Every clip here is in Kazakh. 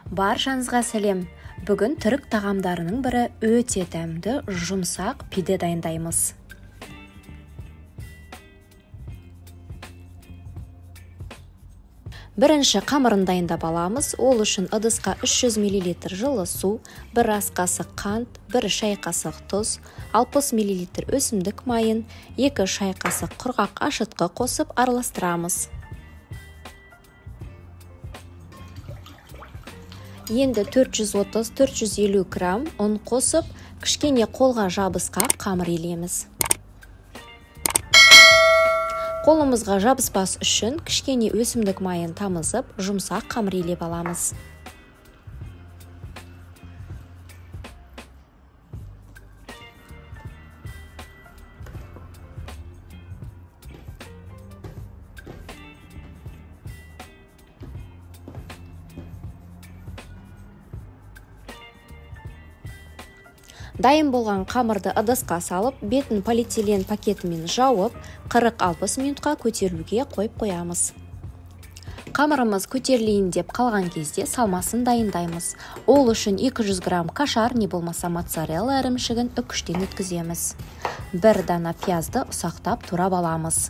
Баршаңызға сәлем. Бүгін түрік тағамдарының бірі өте дәмді жұмсақ пиде дайындаймыз. Бірінші қамырын дайындап аламыз. Ол үшін ыдысқа 300 мл жылы су, 1 ас қасық қант, 1 шай қасық тұз, 60 мл өсімдік майын, 2 шай қасық құрғақ ашытқы қосып араластырамыз. Енді 430-450 грамм ұн қосып, кішкене қолға жабысқақ қамыр илейміз. Қолымызға жабыспас үшін кішкене өсімдік майын тамызып, жұмсақ қамыр илеп аламыз. Дайын болған қамырды ыдысқа салып, бетін полиэтилен пакетімен жауып, 40-60 минутқа көтерілуге қойып қоямыз. Қамырымыз көтерілейін деп қалған кезде салмасын дайындаймыз. Ол үшін 200 грамм кашар, не болмаса моцарелла ірімшігін үкіштен өткіземіз. 1 дана пиязды ұсақтап турап аламыз.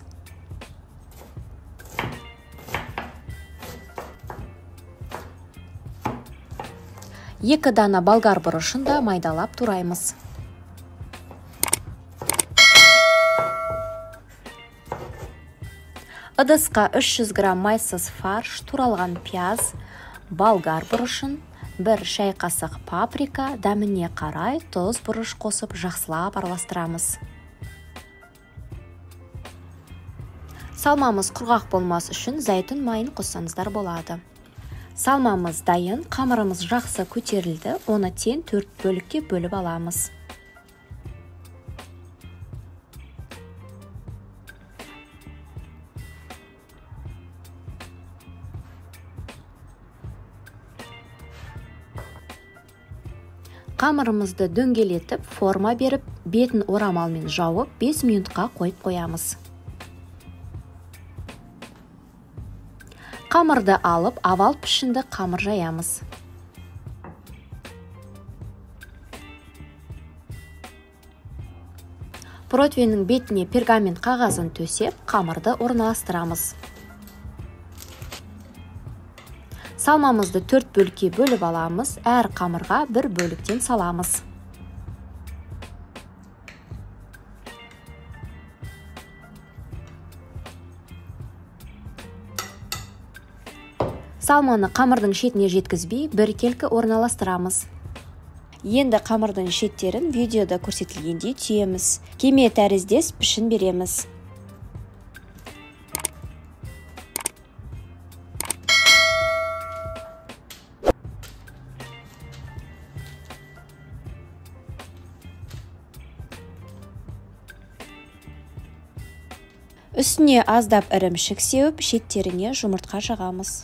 2 дана болгар бұрышын да майдалап тураймыз. Ыдысқа 300 грамм майсыз фарш, туралған пияз, болгар бұрышын, 1 шай қасық паприка, дәміне қарай тұз, бұрыш қосып жақсылап араластырамыз. Салмамыз құрғақ болмас үшін зәйтүн майын қоссаңыздар болады. Салмамыз дайын, қамырымыз жақсы көтерілді, оны тең 4 бөлікке бөліп аламыз. Қамырымызды дөңгелетіп, форма беріп, бетін орамалмен жауып, 5 минутқа қойып қоямыз. Қамырды алып, овал пішінді қамыр жаямыз. Противеннің бетіне пергамент қағазын төсеп, қамырды орналастырамыз. Салмамызды 4 бөлікке бөліп аламыз, әр қамырға бір бөліктен саламыз. Салманы қамырдың шетіне жеткізбей, біркелкі орналастырамыз. Енді қамырдың шеттерін видеода көрсетілгендей түйеміз. Кеме тәріздес пішін береміз. Үстіне аздап ірімшік сеуіп, шеттеріне жұмыртқа жағамыз.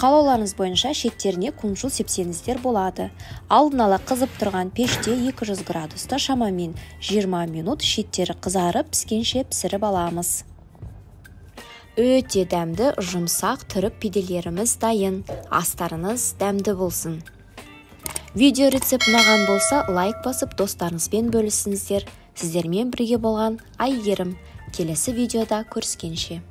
Қалауларыңыз бойынша шеттеріне кунжут сепсеңіздер болады. Алдын ала қызып тұрған пеште 200 градуста шамамен 20 минут шеттері қызарып піскенше пісіріп аламыз. Өте дәмді жұмсақ түрік пиделеріміз дайын. Астарыңыз дәмді болсын. Видео рецепт ұнаған болса, лайк басып достарыңызбен бөлісіңіздер. Сіздермен бірге болған Айгерім. Келесі видеода көріскенше.